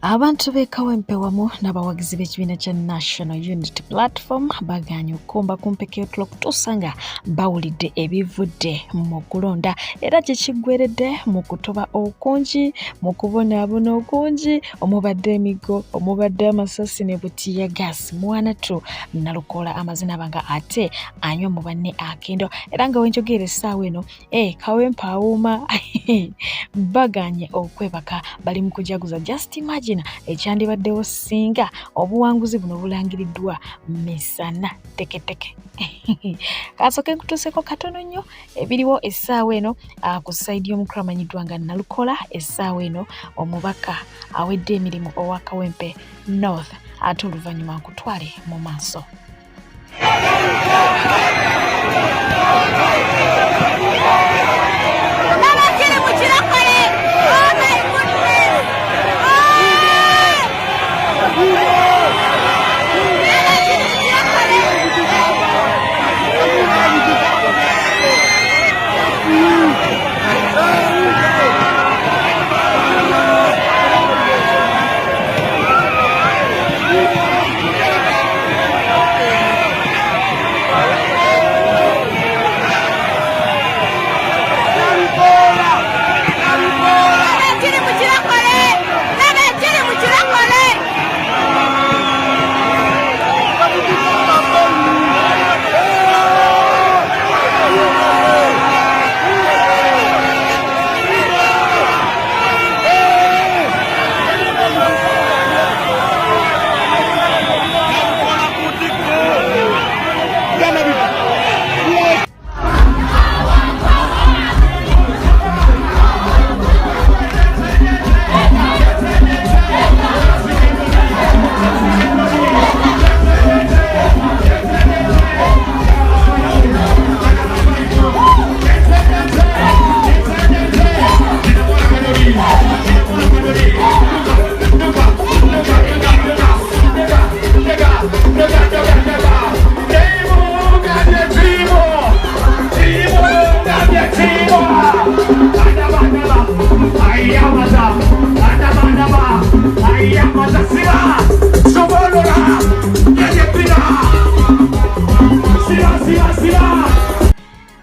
Abantu b'e Kawempe wamu n'abawagizi b'ekibiina kya National Unity Platform bagaanye okukomba ku mpeke y'otulo okutuusa nga bawulidde ebivudde mu kulonda era gye kiggweredde mu kutoba okungi, mu kubonaabona okungi omubadde emiggo, omubadde amasasi ne butiyagaasi. Mwanattu Nalukoola amaze n'aba nga ate anywa mu banne akendo era nga wenjogeera essaawa eno Eh, Kawempe awuuma baganye okwebaka bali mu kujaguza. Just imagine ekyandibaddewo singa obuwanguzi buno bulangiriddwa misana teketeke. Kansooke nkutuuseko katono nnyo ebiriwo essaawa eno ah, ku sayidi y'omukulu amanyiddwa nga Nalukola. Essaawa eno omubaka awedde emirimu owa Kawempe North, ate oluvannyuma nkutwale mu maaso.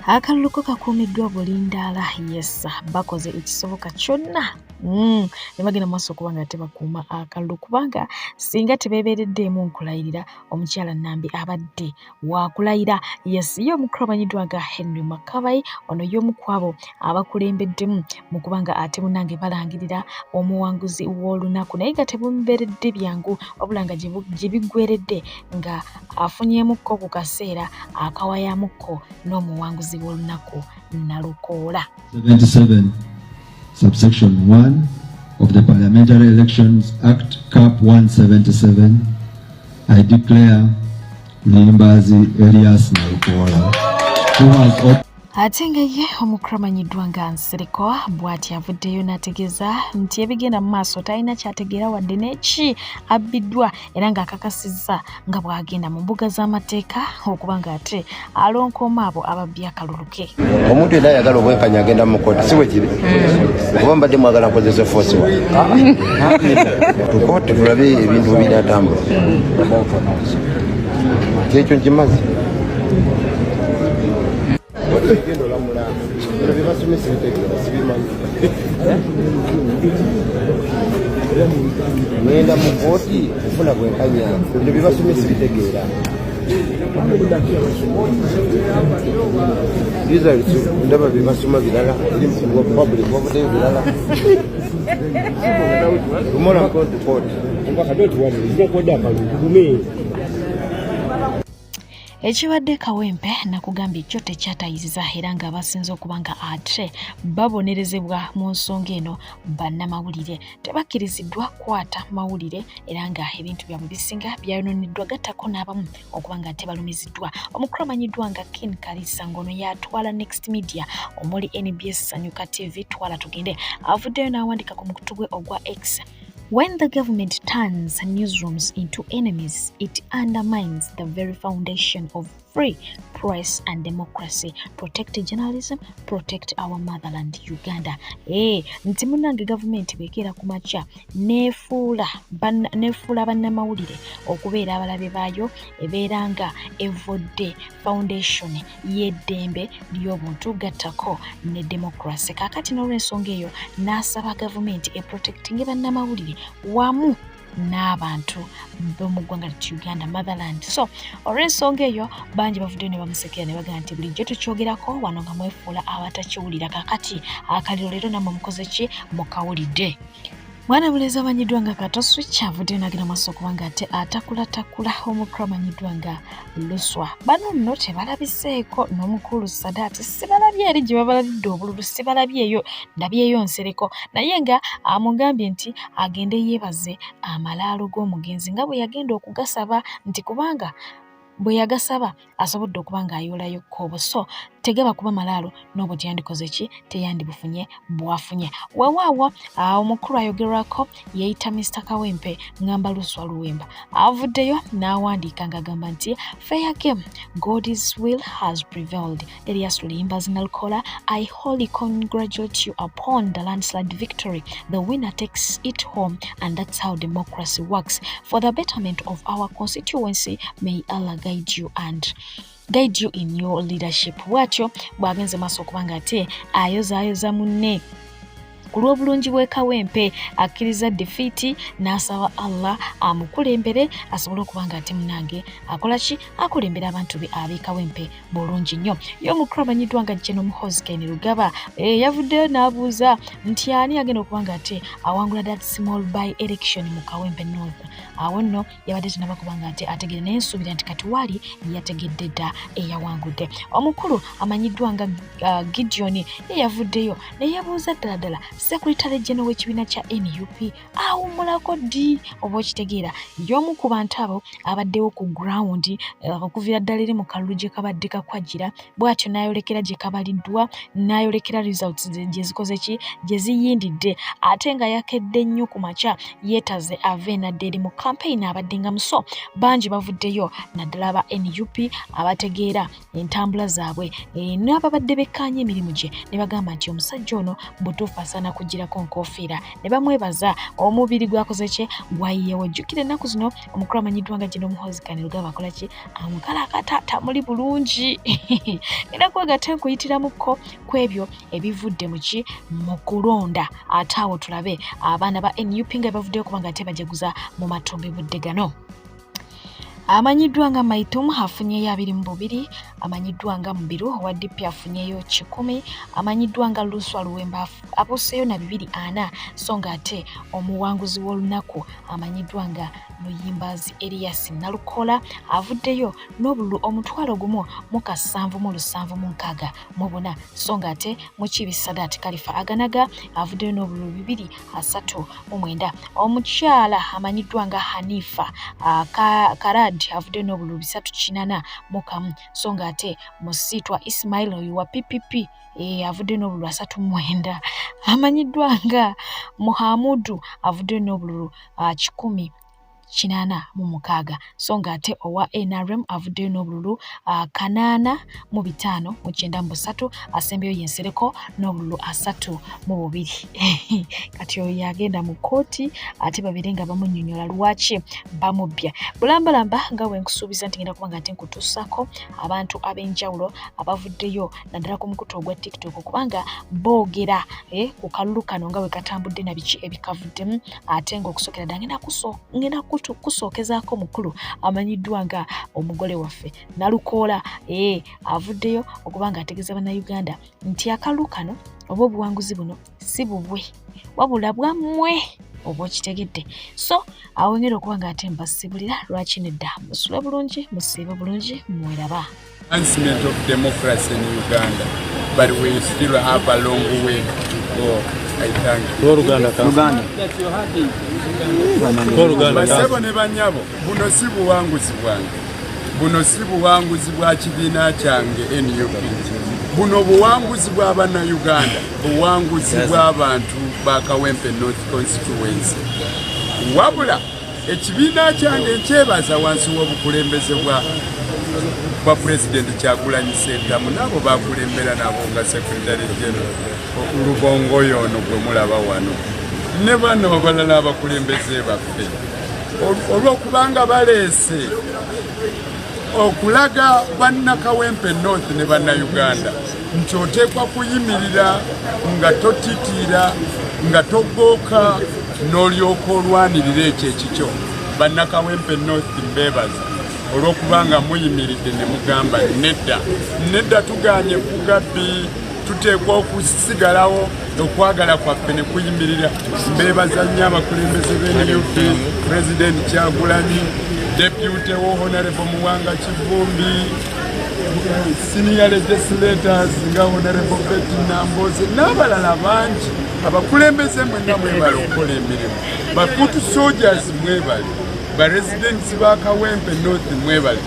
Akalulu ko kakuumiddwa bulindaala. Yes, bakoze ekisoboka kyonna ne bagenda mu maaso okuba nga tebakuuma akalulu, kubanga singa tebeebeereddeemu nkulayirira omukyala Nambi abadde wakulayira. Yes, ye omukulu amanyiddwa nga Henry Makabai ono y'omu ku abo abakulembeddemu mu kuba nga ate munnange balangirira omuwanguzi w'olunaku, naye nga tebimubeeredde byangu, wabula nga gye biggweredde nga afunyeemukko ku kaseera akawayamukko n'omuwanguzi w'olunaku Nalukoola. 77 subsection 1 of the Parliamentary Elections Act CAP 177, I declare Luyimbazi Elias Nalukoola, who has Ate nga ye omukulu amanyiddwa nga Nsereko bw'ati avuddeyo n'ategeeza nti ebigenda mu maaso talina kyategeera wadde n'eki abbiddwa, era ng'akakasizza nga bw'agenda mu mbuga z'amateeka okuba ng'ate alonkooma abo ababbye akalulu ke. Omuntu yenna ayagala obwenkanya agenda mu kkooti, si bwe kiri? Oba mbadde mwagala nkozese foosi wa tukooti tulabe ebintu bwe binaatambula. Kyekyo nkimaze. Genda olamula bino bye basomesa ebitegeera sibimanyi. Ngenda mu kkooti kufuna bwenkanya, bino bye basomesa bitegeera. Results ndaba bye basoma birala, eri mu public wabuddeyo birala. Tomorrow I'm going to court. Ekibadde Kawempe nakugambye kyo tekyatayiziza, era ng'abasinze okuba nga ate babonerezebwa mu nsonga eno bannamawulire tebakkiriziddwa kukwata mawulire, era nga ebintu byabwe bisinga byayononeddwa, gattako n'abamu okuba nga ate balumiziddwa. Omukulu amanyiddwa nga Kin Kalisa ng'ono y'atwala Next Media omuli NBS, Sanyuka TV, Twala Tugende, avuddeyo n'awandika ku mukutu gwe ogwa X: When the government turns newsrooms into enemies, it undermines the very foundation of Free press and democracy, protect journalism, protect our motherland Uganda. Eh, nti munnange gavumenti bwekeera ku makya neefuula neefuula bannamawulire okubeera abalabe baayo, ebeera nga evvodde foundation y'eddembe ly'obuntu gattako ne democracy. Kaakati n'olwensonga eyo n'asaba gavumenti eprotectinge bannamawulire wamu n'abantu b'omu ggwanga lyattu Uganda motherland. So olw'ensonga eyo bangi bavuddeyo ne bamusekera ne bagamba nti bulijjo tukyogerako wano nga mwefuula abatakiwulira, kakati akaliro leero nammwe mukoze ki, mukawulidde. Mwana mulenzi amanyiddwa nga Kato Switch avuddeyo n'agenda maaso okuba nga ate atakulatakula omukulu amanyiddwa nga Luswa. Bano nno tebalabiseeko n'omukulu Sadat sibalabye eri gye babalabidde obululu, sibalabyeyo, ndabyeyo Nsereko naye nga amugambye nti agende yeebaze amalaalo g'omugenzi nga bwe yagenda okugasaba nti kubanga bwe yagasaba asobodde okuba ng'ayoolayo kkoobo so tegaba kuba malaalo n'obwo teyandikoze ki, teyandibufunye bwafunye. Weewaawo omukulu ayogerwako yeeyita Mister Kawempe ngamba Luswa Luwemba avuddeyo n'awandiika ng'agamba nti fair game, God's will has prevailed. Elias Luyimbazi Nalukoola, I wholly congratulate you upon the landslide victory. The winner takes it home and that's how democracy works. For the betterment of our constituency, may Allah guide you and guide you in your leadership. Bw'atyo bw'agenze maaso okuba nga ate ayozaayoza munne ku lw'obulungi bw'e Kawempe, akkiriza defeat n'asaba Allah amukulembere asobole okuba nga ate munange akola ki, akulembera abantu be ab'e Kawempe bulungi nnyo. Ye omukulu amanyiddwa nga General Muhoozi Kainerugaba yavuddeyo n'abuuza nti ani agenda okuba nga ate awangula that small by election mu Kawempe North. Awo nno yabadde tanaba kuba nga ate ategere, naye nsuubira nti kati waali yategedde dda eyawangudde. Omukulu amanyiddwa nga Gideon ye yavuddeyo ne yeebuuza ddala ddala secretary general w'ekibiina kya NUP awummulako ddi, oba okitegeera. Y'omu ku bantu abo abaddewo ku ground okuviira ddala eri mu kalulu gye kabadde kakwajira, bw'atyo n'ayolekera gye kabaliddwa, n'ayolekera results gye zikoze ki, gye ziyindidde, ate nga yakedde nnyo ku makya yeetaze ave nadda eri mu campaign abadde nga muso. Bangi bavuddeyo naddala aba NUP abategeera entambula zaabwe n'ababadde bekkaanya emirimu gye ne bagamba nti omusajja ono butuufu asaana kugirako nkofiira ne bamwebaza omubiri gwakoze kye gwayiyewo. Jjukira ennaku zino omukulu amanyiddwa nga General Muhoozi Kainerugaba akola ki, amukalakata tamuli bulungi. Ngenda kwegata nkuyitiramuko ku ebyo ebivudde mu ki, mu kulonda, ate awo tulabe abaana ba NUP nga bavuddeyo kubanga ate bajaguza mu matumbi budde gano. Amanyiddwa nga Maitum afunyeyo 22, amanyiddwa nga Mubiru owa DP afunyeyo 100, amanyiddwa nga Luswa Luwemba abuuseeyo na 240, so nga ate omuwanguzi w'olunaku amanyiddwa nga Luyimbazi Elias Nalukoola avuddeyo n'obululu 1764, so nga ate Mukiibi Sadat Khalifa Aganaga avuddeyo n'obululu 239. Omukyala amanyiddwa nga Hanifa Karad avuddeyo n'obululu 381, so nga ate Musiitwa Ismail oyo wa PPP avuddeyo n'obululu 39. Amanyiddwa nga Muhamudu avuddeyo n'obululu 186, so nga ate owa NRM avuddeyo n'obululu 80593, asembyeyo ye Nsereko n'obululu 32. Kati oyo yagenda mu kkooti ate babeere nga bamunnyonnyola lwaki bamubbye. Bulambalamba nga bwe nkusuubiza nti ngenda kuba nga ate nkutuusaako abantu ab'enjawulo abavuddeyo naddala ku mukutu ogwa TikTok kubanga boogera ku kalulu kano nga bwe katambudde na biki ebikavuddemu, ate ng'okusookera ddala ngenda kusookezaako omukulu amanyiddwa nga omugole waffe Nalukoola avuddeyo okuba nga ategeeza Bannayuganda nti akalulu kano oba obuwanguzi buno si bubwe wabula bwammwe, oba okitegedde. So awo ngenda okuba nga ate mbasibulira lwaki nedda, musule bulungi, musiibe bulungi, mweraba. Enhancement of democracy in Uganda, but we still have a long way to go. I thank you. Oluganda. Luganda. Oluganda. Basebo ne banyabo, buno si buwanguzi bwange, buno si buwanguzi bwa kibiina kyange NUP, buno buwanguzi bwa Bannayuganda, buwanguzi bw'abantu ba Kawempe North Constituency. Wabula ekibiina kyange nkyebaza wansi w'obukulembeze bwa bwa Pulezidenti Kyagulanyi Ssentamu n'abo bakulembera nabo nga Secretary General Lubongoya ono gwe mulaba wano ne bano abalala abakulembeze baffe, olw'okubanga baleese okulaga bannakawempe North ne bannayuganda nti oteekwa kuyimirira nga totitiira nga togooka n'olyoka olwanirira ekyo ekikyo. Bannakawempe North mbeebaza olw'okubanga muyimiridde ne mugamba nedda nedda, tuganye kugabbi, tuteekwa okusigalawo okwagala kwaffe ne kuyimirira. Mbeebaza nnyo abakulembeze b'e NUP, President Kyagulanyi, Deputy wo Honorable Muwanga Kivumbi, senior legislators nga Honorable Betty Nambooze n'abalala bangi. Abakulembeze mwenna mwebale okukola emirimu, ba foot soldiers mwebale, ba residents ba Kawempe North mwebale.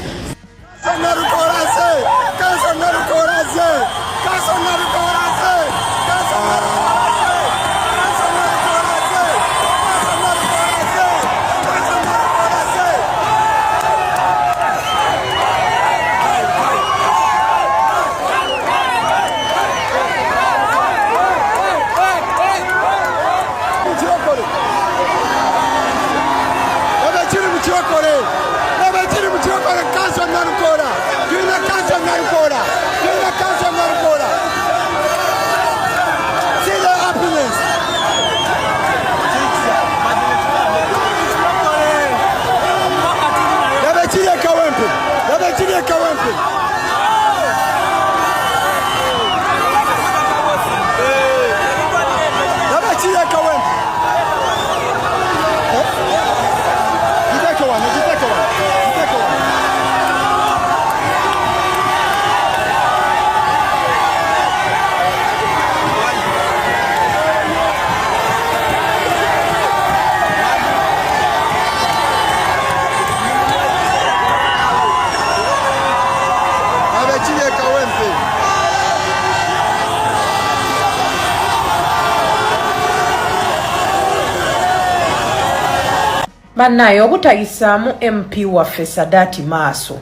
Bannaye, obutayisaamu MP waffe Sadaati maaso,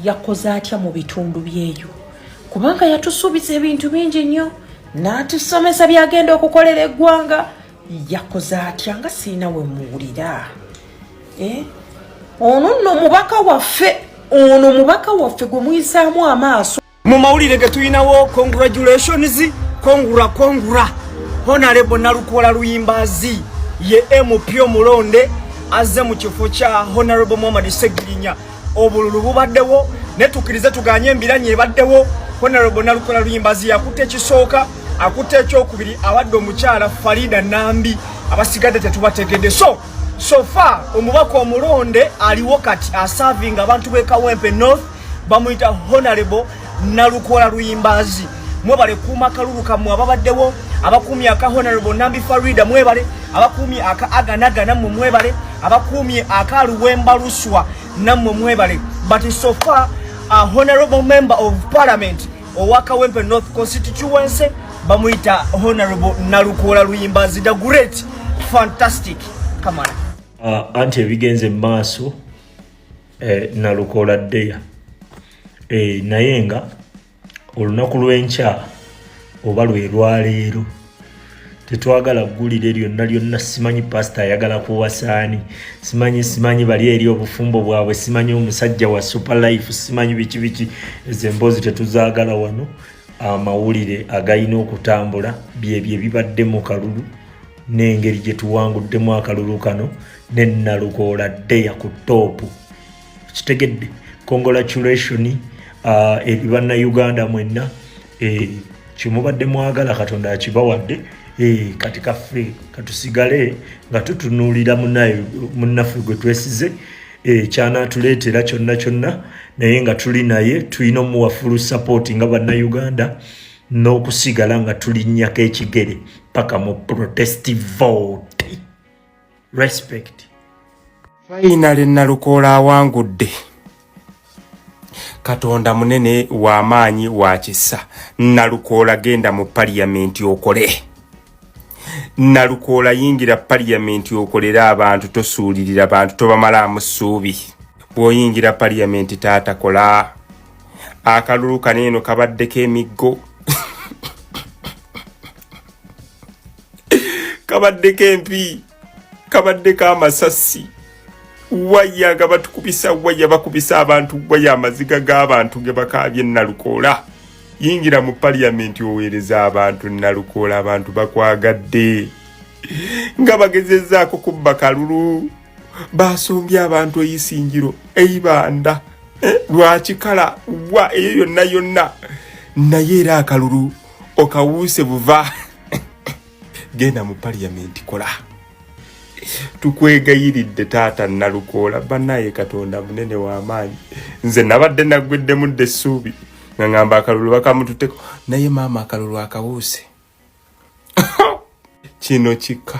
yakoze atya mu bitundu byeyo? Kubanga yatusuubiza ebintu bingi nnyo n'atusomesa byagenda okukolera eggwanga. Yakoze atya nga siina we muwulira? Eh? Ono nno mubaka waffe, ono mubaka waffe gwe muyisaamu amaaso. Mu mawulire ge tulinawo, congratulations, kongura kongura, Honorable Nalukoola Luyimbazi ye MP omulonde azze mu kifo kya Honorable Muhammad Segirinya. Obululu bubaddewo, ne tukkirize tuganye embiranye ebaddewo. Honorable Nalukoola Luyimbazi yakutte ekisooka, akutte ekyokubiri abadde omukyala Farida Nambi, abasigadde tetubategedde. So far omubaka omulonde aliwo kati asavinga abantu b'e Kawempe North bamuyita Honorable Nalukoola Luyimbazi. Mwebale kuuma akalulu kammwe ababaddewo, abakuumye aka Honorable Nambi Farida mwebale, abakuumye aka Aganaga nammwe mwebale, abakuumye aka Luwemba Luswa nammwe mwebale. But so far a honorable member of parliament owa Kawempe North constituency bamuyita Honorable Nalukoola Luyimbazi, the great, fantastic kamala. Anti ebigenze mu maaso, Nalukoola ddeya, naye nga olunaku lw'enkya oba lwe lwaleero tetwagala ggulire lyonna lyonna. Simanyi pasita ayagala kuwasaani, simanyi bali eri obufumbo bwabwe, simanyi omusajja wa super life, simanyi biki biki. Ezo emboozi tetuzaagala wano. Amawulire agayina okutambula byebyo ebibadde mu kalulu n'engeri gye tuwanguddemu akalulu kano ne Nalukoola ddeya ku top. Kitegedde? Congratulation eri bannayuganda mwenna. Kyemubadde mwagala Katonda akibawadde. Kati kaffe katusigale nga tutunuulira munnaffe gwe twesize, kyanaatuleetera kyonna kyonna, naye nga tuli naye tulina omuwa full support nga bannayuganda n'okusigala nga tulinnyako ekigere paka mu protest vote. Respect. Finally Nalukoola awangudde. Katonda munene, w'amaanyi, wa kisa. Nalukoola, genda mu paliyamenti okole. Nalukoola, yingira paliyamenti okolere abantu, tosuulirira bantu, tobamalaamu ssuubi. Bw'oyingira paliyamenti taata kola. Akalulu kano eno kabaddeko emiggo, kabaddeko empi, kabaddeko amasasi, waya nga batukubisa waya, bakubisa abantu waya, amaziga g'abantu ge bakaabye. Nalukoola, yingira mu paliyamenti oweereza abantu. Nalukoola, abantu bakwagadde nga bagezezzaako kubba kalulu, basombye abantu eyisinjiro eibanda eh, lwakikala wa eyo yonna yonna, naye era akalulu okawuuse buva. Genda mu paliyamenti kola, tukwegayiridde taata Nalukoola. Banaye Katonda munene w'amaanyi. Nze nabadde naggweddemu dda essuubi nga ngamba akalulu bakamututeko, naye maama akalulu akawuuse. Kino kika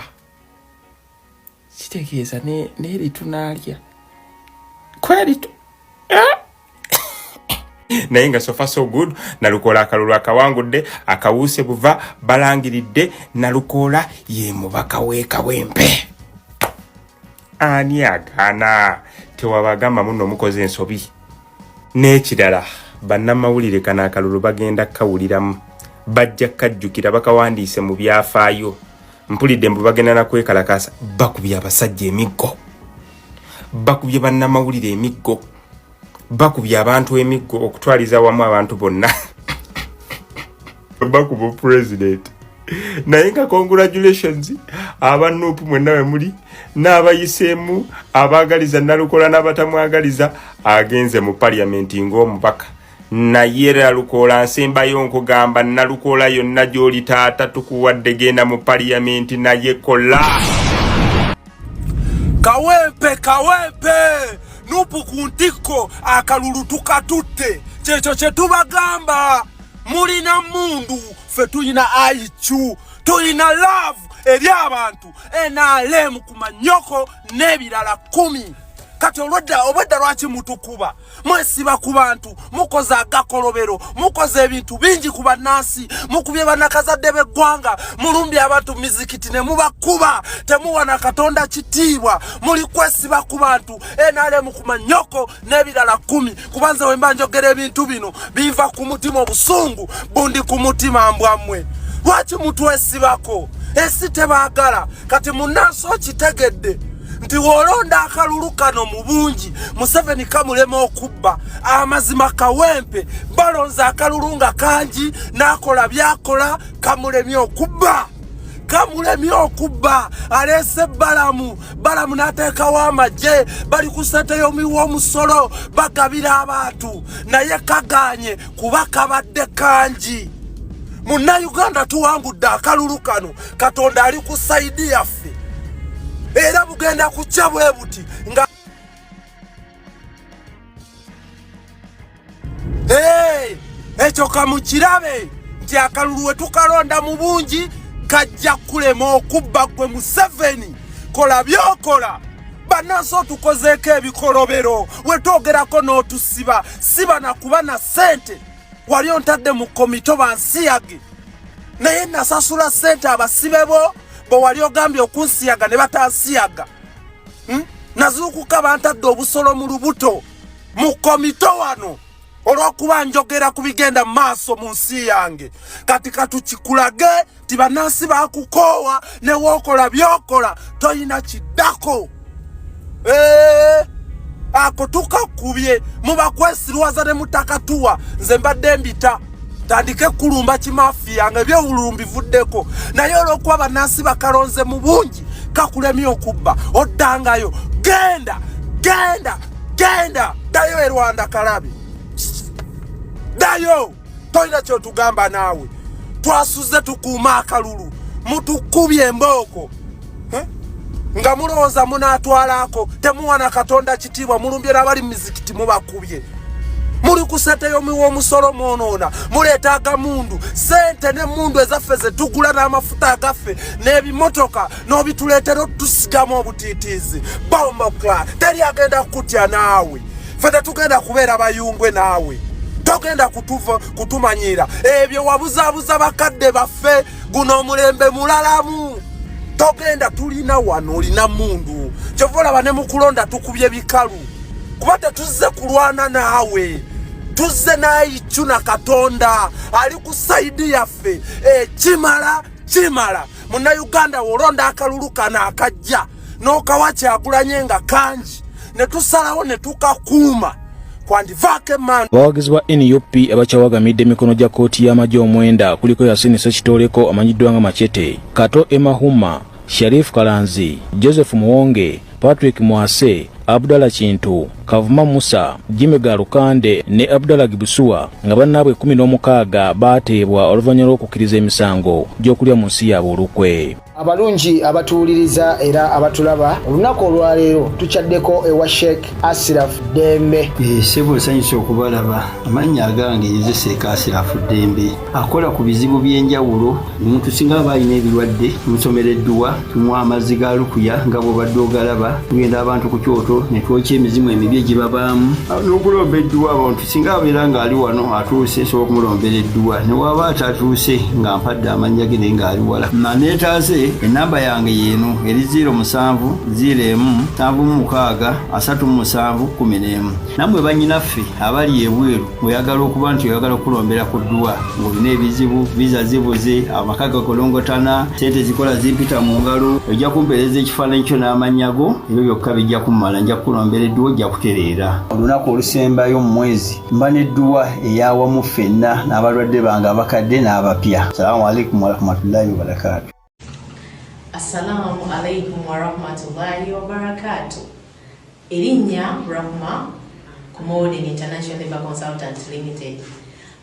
kitegeeza neeri tunaalya kweritu eh? Naye nga sofa so good. Nalukoola akalulu akawangudde, akawuuse buva, balangiridde Nalukoola ye mubaka w'ekawempe. Ani agaana? Tewabagamba muno mukoze ensobi. N'ekirala, bannamawulire, kano akalulu bagenda kukawuliramu, bajja kukajjukira, bakawandiise mu byafaayo. Mpulidde mbu bagenda nakwekalakaasa. Bakubye abasajja emiggo, bakubye bannamawulire emiggo, bakubye abantu emiggo, okutwaliza wamu abantu bonna bakuba president. Naye nga congratulations aba Nup mwenna we muli n'abayiseemu, abaagaliza Nalukola n'abatamwagaliza, agenze mu parliament ng'omubaka. Naye Nalukoola, nsembayo nkugamba, Nalukoola, yonna gy'oli taata tukuwadde, genda mu parliament naye kola. Kawempe, Kawempe, NUP ku ntikko, akalulu tukatutte. Kyekyo kye tubagamba. Mulina mundu, ffe tulina IQ, tulina love eri abantu. NRM ku manyoko n'ebirala 10. Kati olwedda obwedda lwaki mutukuba? Mwesiba ku bantu, mukoze agakolobero, mukoze ebintu bingi ku bannansi, mukubye bannakazadde b'eggwanga, mulumbye abantu mizikiti ne mubakuba, temuwa na Katonda kitiibwa, muli kwesiba ku bantu. NRM ku manyoko n'ebirala 10. Kuba nze wemba njogera ebintu bino binva ku mutima, obusungu bundi ku mutima. Mbwammwe, lwaki mutwesibako? Ensi tebaagala. Kati munnansi okitegedde nti w'olonda akalulu kano mu bungi, Museveni kamulema okubba. Amazima, Kawempe balonze akalulu nga kangi, n'akola byakola, kamulemye okubba, kamulemye okubba. Aleese Balamu, Balamu n'ateekawo amagye, bali ku ssente y'omuwi w'omusolo bagabira abantu, naye kaganye kuba kabadde kangi. Munnayuganda, tuwangudde akalulu kano. Katonda ali ku side yaffe, era bugenda kujja bwe buti nga ekyo kamukirabe nti akalulu we tukalonda mu bungi kajja kulema okubba. Gwe Museveni, kola byokola. Bannansi, otukozeeko ebikolobero, wetwogerako n'otusiba siba nakuba na ssente. Wali ontadde mu komito bansiyage, naye nasasula ssente abasibe bo bwe wali ogambye okunsiyaga ne batansiyaga. Nazuukuka bantadde obusolo mu lubuto mu komito wano olw'okuba njogera ku bigenda mu maaso mu nsi yange. Kati katukikulage ti bannansi bakukoowa, ne wookola byokola toyina kiddako. Ako tukakubye, mubakwesirwaza ne mutakatuwa. Nze mbadde mbita tandike kulumba kimafiya nga ebyobululu mbivuddeko, naye olw'okuba bannansi bakalonze mu bungi kakulemye okubba, oddangayo. Genda, genda, genda, ddayo e Rwanda kalabi, ddayo, tolina kyotugamba naawe. Twasuze tukuuma akalulu, mutukubye embooko nga mulowooza munaatwalaako. Temuwa na Katonda kitiibwa, mulumbye n'abali mu mizikiti, mubakubye. Muli ku sente y'omuwi w'omusolo, mwonoona, muleeta agamundu, sente n'emmundu ezaffe ze tugula n'amafuta agaffe n'ebimotoka n'obituleetera otusigamu obutiitiizi. Bomboclaat, teri agenda kukutya naawe. Ffe tetugenda kubeera bayungwe naawe, togenda kutumanyira ebyo wabuzaabuza bakadde baffe. Guno omulembe mulalamu, togenda. Tulina wano, olina mundu, kyova olaba ne mukulonda tukubye bikalu. Kuba tetuzze kulwana naawe, tuzze n'ayicu na Katonda ali ku sayidi yaffe. Ekimala kimala. Munnayuganda, wolonda akalulu kano akajja n'okawa Kyagulanye nga kangi, ne tusalawo ne tukakuuma, kwandivaako emmanda. Abawagizi ba NUP abakyawagamidde emikono gya kkooti y'amagye 9 kuliko Yasini Sekitoleko amanyiddwa nga Machete, Kato Emahuma, Sharif Kalanzi, Joseph Muwonge, Patrick Mwase, Abdallah Kintu, Kavuma Musa, Jimmy Galukande ne Abdallah Gibusuwa, nga bannaabwe 16 baateebwa oluvannyuma lw'okukkiriza emisango gy'okulya mu nsi yaabwe olukwe. Abalungi abatuwuliriza era abatulaba, olunaku olwaleero tukyaddeko ewa Sheikh Asiraf Ddembe. Sebo, nsanyusa okubalaba. Amannya agange nze Sheikh Asirafu Ddembe, akola ku bizibu by'enjawulo. Omuntu singa aba alina ebirwadde, tumusomera edduwa, tumuwa amazzi ga lukuya nga bw'obadde ogalaba. Tugenda abantu ku kyoto ne twokya emizimu emibi egibabaamu n'okulomba edduwa. Abantu singa abeera ng'ali wano atuuse, nsobola okumulombera edduwa, ne waba atatuuse nga mpadde amannya ge naye ng'ali wala naneetaase. Enamba yange yeeno eri 07 01 76 37 11. Nammwe bannyinaffe abali ebweru, oyagala okuba nti oyagala okulombera ku dduwa ng'olina ebizibu, visa zibuze, amaka gakolongotana, sente zikola zimpita mu ngalo, ojja kumpeereza ekifaananyi kyo n'amannya go, ebyo byokka bijja kummala, nja kukulombera edduwa, ojja kutereera. Olunaku olusembayo mu mwezi mba n'edduwa eyawamu ffenna n'abalwadde bange abakadde n'abapya. Salaamu alaikum warahmatullahi wabarakaatu. Assalamu alaikum warahmatullahi wabarakatu. Erinnya Rahma ku Modern International Labour Consultant Limited.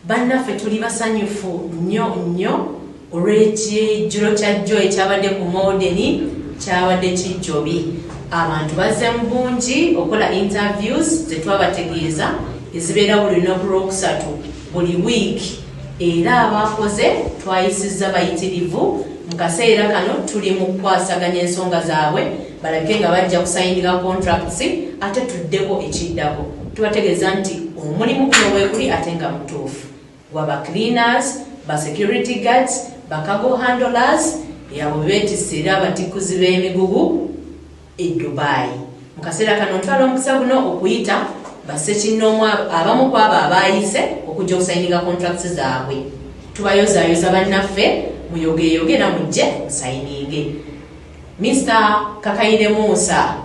Bannaffe, tuli basanyufu nnyo nnyo olw'ekijjulo kya jjo ekyabadde ku Modern. Kyabadde kijjobi, abantu bazze mu bungi okukola interviews zetwabategeeza ezibeera buli lunaku lwokusatu buli wiiki, era abakoze twayisizza bayitirivu. Mu kaseera kano tuli mu kukwasaganya ensonga zaabwe balabike nga bajja kusayininga contracts, ate tuddeko ekiddako tubategeeza nti omulimu guno weeguli ate nga mutuufu gwaba cleaners, ba security guards, ba cargo handlers, abo beetisse era abatikuzi b'emigugu e Dubai. Mu kaseera kano ntwala omukisa guno okuyita bassekinnoomu abamu ku abo abaayise okujja okusayininga contracts zaabwe. Tubayozaayoza bannaffe, muyogeeyoge era mujje musayininge. Mr Kakaire Musa,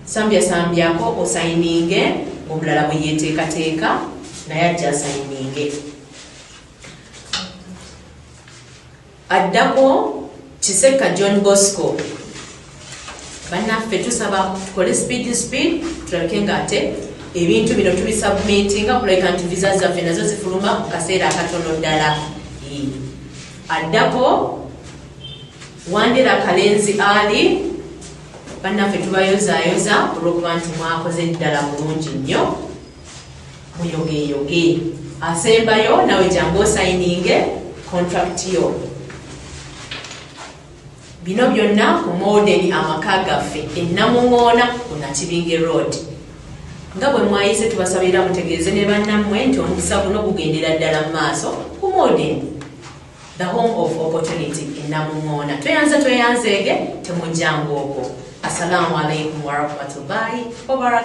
sambya sambyako osayininge, omulala bwe yeteekateeka naye ajja asayininge. Addako Kiseka John Bosco. Bannaffe, tusaba tukole speed speed, tulabike nga ate ebintu bino tubisubmitinga kulabika nti visa zaffe nazo zifuluma mu kaseera akatono ddala. Addako Wandera Kalenzi Ali. Bannaffe, tubayozaayoza olwokuba nti mwakoze ddala bulungi nnyo, muyogeyoge. Asembayo nawe jangu osayininge contract yo. Bino byonna ku Modern, amaka gaffe enamuŋoona ku Nakibinge Road. Nga bwe mwayise, tubasabira mutegeeze ne bannammwe nti omukisa guno gugendera ddala mu maaso ku Modern, the home of opportunity, enamuŋoona. Tweyanze, tweyanzeege, temujjangu okwo. Assalamu alaikum warahmatullahi wabarakatu.